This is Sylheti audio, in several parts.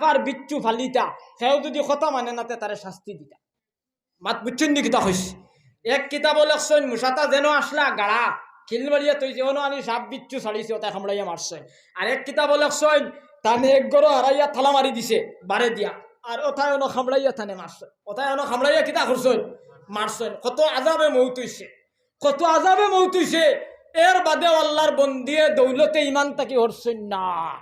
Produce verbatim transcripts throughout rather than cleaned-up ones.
আর বিচ্ছু ফালিতা, কেউ যুদি কথা মানে না তে তারে শাস্তি দিতা। মাত বুঝছইন নি কিতা কইছি? এক কিতাবো লেখছইন, মুসাটা যেন আছলা গাড়া, খিল মারিয়া থইছে, অনো আনি সাপ বিচ্ছু ছাড়িছে, ওটায় কামড়াইয়া মারছইন। আর এক কিতাবো লেখছইন, তানে এক ঘরো হারাইয়া তালা মারি দিছে বারে দিয়া, আর ওটায় অনো কামড়াইয়া তানে মারছইন, ওটায় অনো কামড়াইয়া কিতা করছইন? মারছইন। কত আজাবে মউত অইছে, কত আজাবে মউত অইছে। এর বাদেও আল্লার বন্দিয়ে দৌলতে ইমান থাকি হরছইন না।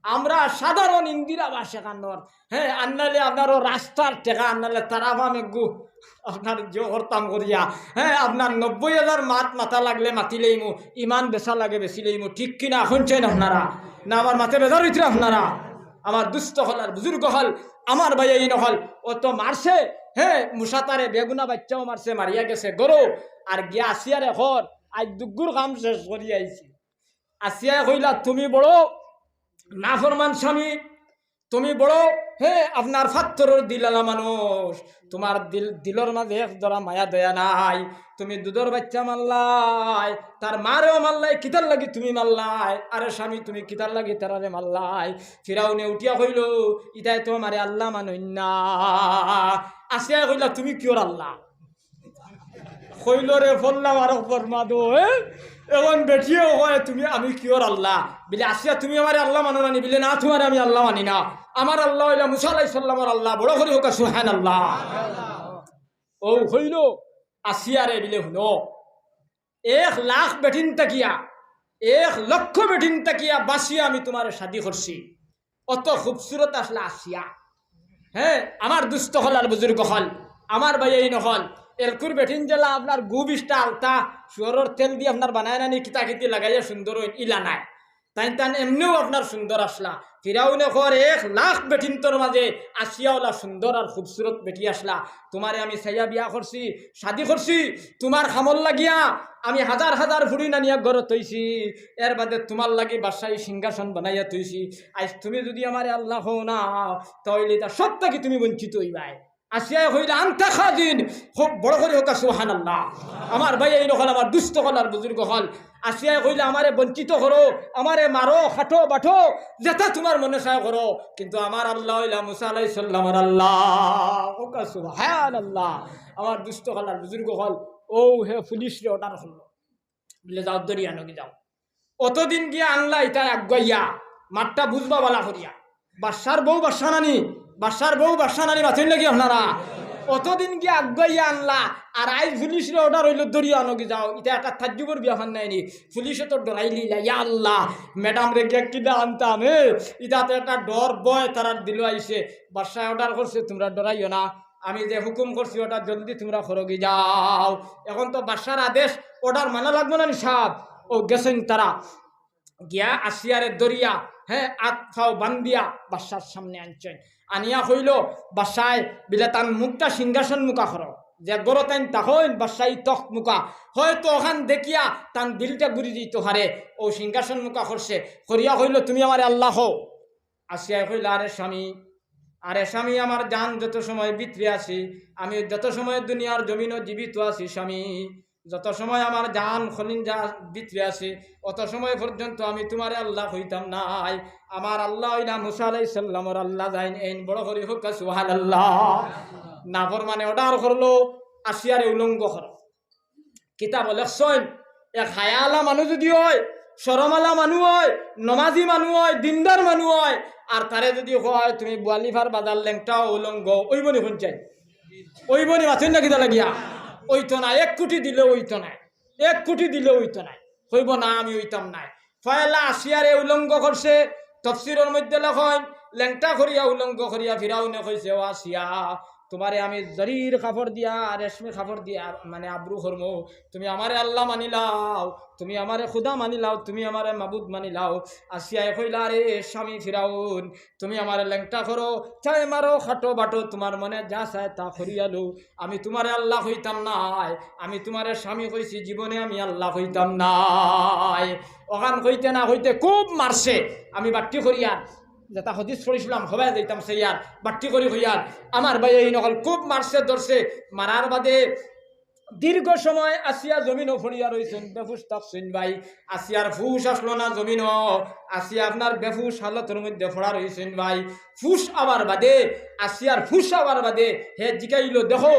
আমরা সাধারণ ইন্দিরা বাসে কানোর, হ্যাঁ, আন্নালে আপনারও রাস্তার টেকা, আন্নালে তারা ফাম এগু, আপনার জো করতাম করিয়া, হ্যাঁ, আপনার নব্বই হাজার মাত মাতা লাগলে মাতিলেইমু, ইমান বেচা লাগে বেচিলেইমু, ঠিক কিনা? হুনছইন আপনারা? না আমার মাতে বেজার অইতরা আপনারা? আমার দুস্ত অকল আর বুজুর্গ অকল, আমার ভাইয়াইন অকল, অতো মারছে, হ্যাঁ, মুসাটারে বেগুনা বাইচ্চাও মারছে, মারিয়া গেছে ঘরো, আর গিয়া আসিয়ারে কর, আইজ দুগ্গুর কাম শেষ করিয়া আইছি। আসিয়ায় কইলা, "তুমি বড় নাফরমান স্বামী, তুমি বড়, হে, আপনার ফাত্তরর দিলআলা মানুষ, তুমার দিল, দিলর মাজে এক জরা মায়া দয়া নাই। তুমি দুধর বাইচ্চা মারলায়, তার মারেও মারলায়, কিতার লাগি তুমি মারলায়? আরে স্বামী, তুমি কিতার লাগি তারারে মারলায়?" ফিরাউনে উঠিয়া কইলো, "ইতায় তো আমারে আল্লা মানইন না।" আসিয়ায় কইলা, "তুমি কিওর আল্লা?" কইলো, "রে ফল্লা মারক ফরমা দো, এ? এখন বেটিয়েও কয়, তুমি, আমি কিওর আল্লা?" বিলে, "আসিয়া, তুমি আমারে আল্লা মানো না নি?" বিলে, "না, তুমারে আমি আল্লা মানি না। আমার আল্লা অইলা মুসা আলাইহিস সালামর আল্লা।" বড় করি কউক্কা সুবহানাল্লাহ। অউ কইলো, "আসিয়া রে," বিলে, "হুনো, এক লাখ বেটিন থাকিয়া, এক লক্ষ বেটিন থাকিয়া বাছিয়া আমি তুমারে শাদি করছি।" অত খুবসুরত আছলা আসিয়া। হ্যাঁ, আমার দুস্ত অকল আর বুজুর্গ অকল, আমার ভাইয়াইন অকল, এলকুর বেটিন যেলা আপনার গু বিশটা আলতা, শুয়রর তেল দি আপনার বানায় না নি, কিতা কিতি লাগাইয়া সুন্দর অইন, ইলা নায়। তাইন তান এমনেউ আপনার সুন্দর আছলা। ফিরাউনে কর এক লাখ বেটিন্তর মাজে আসিয়া অলা সুন্দর আর খুবসুরত বেটি আছলা। তুমারে আমি চাইয়া বিয়া করছি, শাদি করছি, তুমার কামর লাগিয়া আমি হাজার হাজার ফুড়িন আনিয়া ঘরো থইছি, এর বাদে তুমার লাগি বাদশাহী সিংহাসন বানাইয়া থইছি। আইজ তুমি যুদি আমারে আল্লা কও না, তা অইলে ইতা সব থাকি তুমি বঞ্চিত অইবায়। আসিয়ায় কইলা, "আনতা খাজিন।" খুব বড় করি কউক্কা সুবহানাল্লাহ। আমার ভাইয়াইন অকল, আমার দুস্ত অকল আর বুজুর্গ অকল, আসিয়ায় কইলা, "আমারে বঞ্চিত করো, আমারে মারো, কাটো, বাটো, যেতা তুমার মনে চায় করো, কিন্তু আমার আল্লা অইলা মুসা আলাইহিস সালামর আল্লা।" কউক্কা সুবহানাল্লাহ। আমার দুস্ত অকল আর বুজুর্গ অকল, অউ হে পুলিশরে order করলো, বিলে, "যাও, ধরিয়া আনোগি যাও।" অতদিন গিয়া আনলা, ইতায় আগুয়াইয়া, মাতটা বুজবা বালা করিয়া। বাদশার বউ বাদশা নানি, বাদশার বউ বাদশা নানি, মাতইন লাগি আপনারা। অতদিন গিয়া আগুয়াইয়া আনলা, আর আইজ পুলিশরে order অইলো, "ধরিয়া আনোগি যাও।" ইতা একটা তাজ্জুবর ব্যাপার নায় নি? পুলিশে তো ডরাইলিলা, ইয়া আল্লা, ম্যাডামরে গিয়া কিলা আনতাম, এ? ইতা তো একটা ডর ভয় তারার দিলো আইছে। বাদশায় order করছে, "তুমরা ডরাইও না, আমি যে হুকুম করছি ওটা জলদি তুমরা করোগি যাও।" এখন তো বাদশার আদেশ, order মানা লাগবো না নি সাব? অউ গেছইন তারা, গিয়া আসিয়ারে ধরিয়া, হ্যাঁ, আত পাও বান্দিয়া বাদশার সামনে আনছইন। আনিয়া কইলো, বাদশায় বিলে, "তান মুখটা সিংহাসন মুখা করো, যে ঘরো তাইন থাকইন বাদশাহী তখত মুখা, হয়তো অখান দেখিয়া তান দিলটা ঘুরি দিতো পারে।" অউ সিংহাসন মুখা করছে, করিয়া কইলো, "তুমি আমারে আল্লা কও।" আসিয়ায় কইলা, "আরে স্বামী, আরে স্বামী, আমার জান যত সময় ভিতরে আছি, আমি যত সময় দুনিয়ার জমিনো জীবিত আছি স্বামী, যত সময় আমার জান খলিঞ্জা ভিতরে আছি, অত সময় পর্যন্ত আমি তুমারে আল্লা কইতাম নায়। আমার আল্লা অইলা মুসা আলাইহিস সালামর আল্লা যাইন এইন।" বড় করি কউক্কা সুবহানাল্লাহ। নাফরমানে order করলো, আসিয়ারে উলঙ্গ করো। কিতাবো লেখছইন, এক হায়াআলা মানু যুদি অয়, শরমআলা মানু অয়, নমাজি মানু অয়, দিনদার মানু অয়, আর তারে যুদি কয়, "তুমি বুয়ালিফার বাজার লেংটা উলঙ্গ", অইবো নি হুনছইন? অইবো নি? মাতইন না কিতা লাগিয়া? অইতো নায়, এক কুটি দিলেও অইতো নায়, এক কুটি দিলেও অইতো নায়। কইবো, "না, আমি অইতাম নায়।" পয়লা আসিয়ারে উলঙ্গ করছে, তফসিরর মধ্যে লেখইন, লেংটা করিয়া উলঙ্গ করিয়া ফিরাউনে কইছে, "ও আসিয়া, তুমারে আমি জরির কাপড় দিয়া, রেশমি কাপড় দিয়া, মানে, আবরু করমু। তুমি আমারে আল্লা মানিলাও, তুমি আমারে খুদা মানিলাও, তুমি আমারে মাবুদ মানিলাও।" আসিয়ায় কইলা, "আরে স্বামী ফিরাউন, তুমি আমারে লেংটা করো, চায় মারো, কাটো বাটো, তুমার মনে যা চায় তা করিয়ালো। আমি তুমারে আল্লা কইতাম নায়, আমি তুমারে স্বামী কইছি, জীবনে আমি আল্লা কইতাম নায়।" অখান কইতে না কইতে খুব মারছে। আমি বাট্টি করিয়ার, যেটা হাদিস পড়ছিলাম, হবায় যাইতাম সেইয়ার, বাট্টি করি কইয়ার। আমার ভাইয়াইন অকল খুব মারছে, ধরছে, মারার বাদে দীর্ঘ সময় আসিয়া জমিনো পড়িয়া রইছইন, বেহুশ থাকছইন ভাই। আসিয়ার হুশ আসলো না জমিনো, আসিয়া আপনার বেহুশ হালতর মধ্যে পড়া রইছইন ভাই। হুশ আবার বাদে, আসিয়ার হুশ আবার বাদে হে জিকাইলো, "দেখো,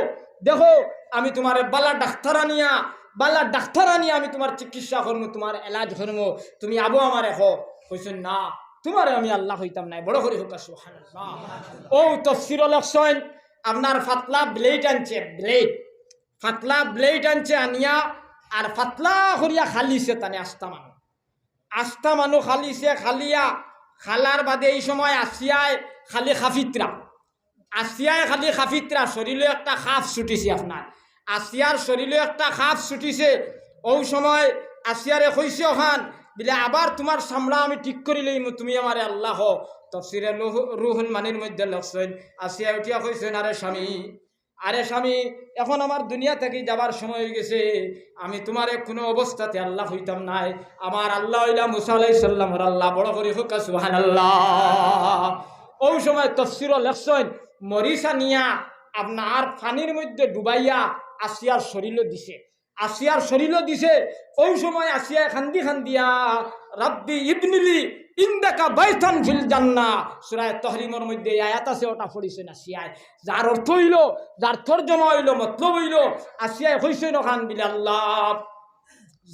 দেখো, আমি তুমারে বালা ডাক্তার আনিয়া, বালা ডাক্তার আনিয়া আমি তুমার চিকিৎসা করমু, তুমার এলাজ করমু, তুমি আবো আমারে কও।" কইছইন, "না, তুমারে আমি আল্লাহ কইতাম নায়।" বড় করি কউক্কা সুবহানাল্লাহ। অউ তফসিরো লেখছইন, আপনার পাতলা blade আনছে, blade, পাতলা blade আনছে আনিয়া, আর পাতলা করিয়া খালিছে তানে আস্তা মানু। আস্তা মানু খালিছে, খালিয়া, খালার বাদে এই সময় আসিয়ায় খালি খাফিতরা। আসিয়ায় খালি খাফিতরা, শরীলো একটা খাফ ছুটিছে আপনার। আসিয়ার শরীলো একটা খাফ ছুটিছে। অউ সময় আসিয়ারে কইছে অখান, বিলে, "আবার তুমার চামড়া আমি ঠিক করি লইমু, তুমি আমারে আল্লাহ কও।" তফসিরে রুহ-, রুহুল মানির মধ্যে লেখছইন, আসিয়ায় উঠিয়া কইছইন, "আরে স্বামী, আরে স্বামী, এখন আমার দুনিয়া থাকি যাবার সময় অইগেছে, আমি তুমারে কুনু অবস্থাতে আল্লাহ কইতাম নায়, আমার আল্লাহ অইলা মুসা আলাইহিস সালামর আল্লাহ।" বড় করি কউক্কা সুবহানাল্লাহ। অউ সময় তফসিরো লেখছইন, মরিচ আনিয়া আপনার পানির মধ্যে ডুবাইয়া আসিয়ার শরীলো দিছে, আসিয়ার শরীলো দিছে। অউ সময় আসিয়ায় কান্দি কান্দিয়া, "রাব্বি ইবনিলি ইনদাকা বাইতান ফিল জান্নাহ।" সূরা তাহরিমর মধ্যে এই আয়াত আছে, অটা পড়িছইন আসিয়ায়। যার অর্থ অইলো, যার তর্জমা অইলো, মতলব অইলো, আসিয়ায় কইছইন অখান, বিলে, "আল্লাহ,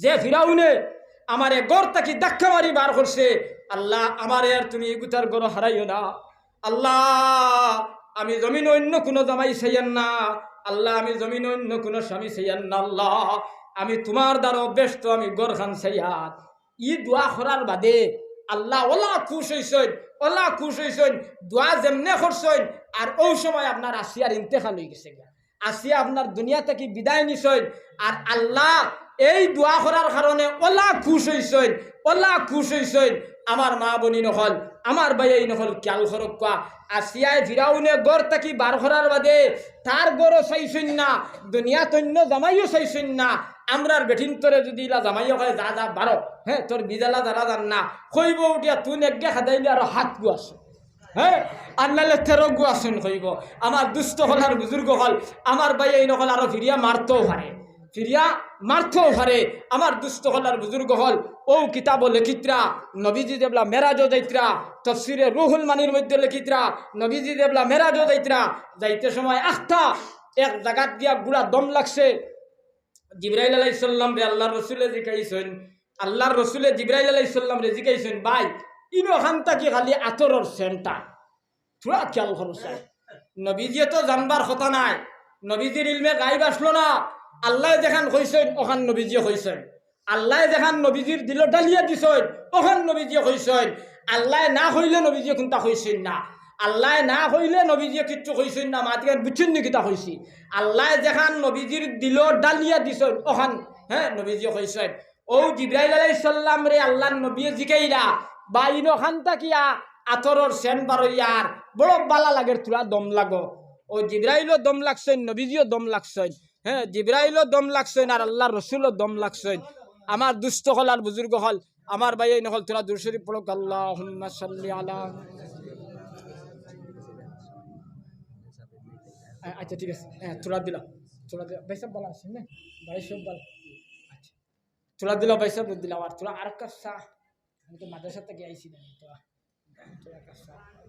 যে ফিরাউনে আমারে ঘর থাকি ধাক্কা মারি বার করছে, আল্লাহ, আমারে আর তুমি ইগুতার ঘরো হারাইও না। আল্লাহ, আমি জমিনো অইন্য কুনু জামাই চাইয়ার না। আল্লাহ, আমি জমিনো অইন্য কুনু স্বামী চাইয়ার না। আল্লাহ, আমি তুমার দ্বারো বেহেস্তো আমি ঘরখান চাইয়ার।" ই দোয়া করার বাদে আল্লাহ অলা খুশ অইছইন, অলা খুশ অইছইন, দোয়া যেমনে করছইন, আর অউ সময় আপনার আসিয়ার ইন্তেকাল অইগেছে গিয়া। আসিয়া আপনার দুনিয়া থাকি বিদায় নিছইন, আর আল্লাহ এই দোয়া করার কারণে অলা খুশ অইছইন, অলা খুশ অইছইন। আমার মা বইন অকল, আমার ভাইয়াইন অকল, খিয়াল করউক্কা, আসিয়ায় ফিরাউনে ঘর থাকি বার করার বাদে তার ঘরও চাইছইন না, দুনিয়াত অইন্য জামাইও চাইছইন না। আমরার বেটিন্তরে যুদি ইলা জামাইয়ে কয়, "যা, যা, বারো, হে, তোর বিজালা যারা যার না," কইবো উঠিয়া, "তুন একগে খেদাইলে আরো হাত গু আছে, হে, আর নাইলে তেরো গু আছইন," কইবো। আমার দুস্ত অকল আর বুজুর্গ অকল, আমার ভাইয়াইন অকল, আরো ফিরিয়া মারতেও পারে, ফিরিয়া মারতেও পারে। আমার দুস্ত অকল আর বুজুর্গ অকল, অউ কিতাবো লেখিত্রা, নবীজি যেবলা মেরাজো যাইত্রা, তফসিরে রুহুল মানির মধ্যে লেখিত্রা, নবীজি যেবলা মেরাজো যাইত্রা, যাইতে সময় আখতা এক জাগাত গিয়া গুড়া দম লাগছে। জিব্রাইল আলাইহিস সালামরে আল্লার রসুলে জিকাইছইন, আল্লার রসুলে জিব্রাইল আলাইহিস সালামরে জিকাইছইন, "ভাই, ইনো খান থাকি খালি আতরর সেন্টটা।" থুড়া খিয়াল করো চাই। নবীজিয়ে তো জানবার কথা নায়, নবীজির ইলমে গাইব আসলো না। আল্লায় যেখান কইছইন, অখান নবীজিয়ে কইছইন। আল্লায় যেখান নবীজির দিলো ডালিয়া দিছইন, অখান নবীজিয়ে কইছইন। আল্লায় না কইলে নবীজিয়ে কুন্তা কইছইন না। আল্লায় না কইলে নবীজিয়ে কিচ্ছু কইছইন না। মাতিখান বুঝছইন নি কিতা কইছি? আল্লায় যেখান নবীজির দিলো ডালিয়া দিছইন, অখান, হে, নবীজিয়ে কইছইন। অউ জিব্রাইল আলাইহিস সালামরে আল্লার নবীয়ে জিকাইরা, "ভাই, ইনো খান থাকিয়া আতরর সেন্ট বারইয়ার, বড় বালা লাগের, থুড়া দম লাগো।" অউ জিব্রাইলও দম লাগছইন, নবীজিও দম লাগছইন। হে, জিব্রাইলও দম লাগছইন আর আল্লার রসুলও দম লাগছইন। আমার দুস্ত অকল আর বুজুর্গ অকল, আমার ভাইয়াইন অকল, থুড়া দুরুদ শরিফ পড়উক্কা, আল্লাহুম্মা সাল্লি আলা। আ-, আচ্ছা, ঠিক আছে। হে, থুড়া দিলা, থুড়া দিলা। ভাইসাব বালা আছইন না? ভাইসাব বালা। আচ্ছা। থুড়া দিলা ভাইসাব, দিলা, আর থুড়া আরক কাপ চা। আমি তো মাদ্রাসা থাকি আইছি না, তো থুড়া কাপ চা।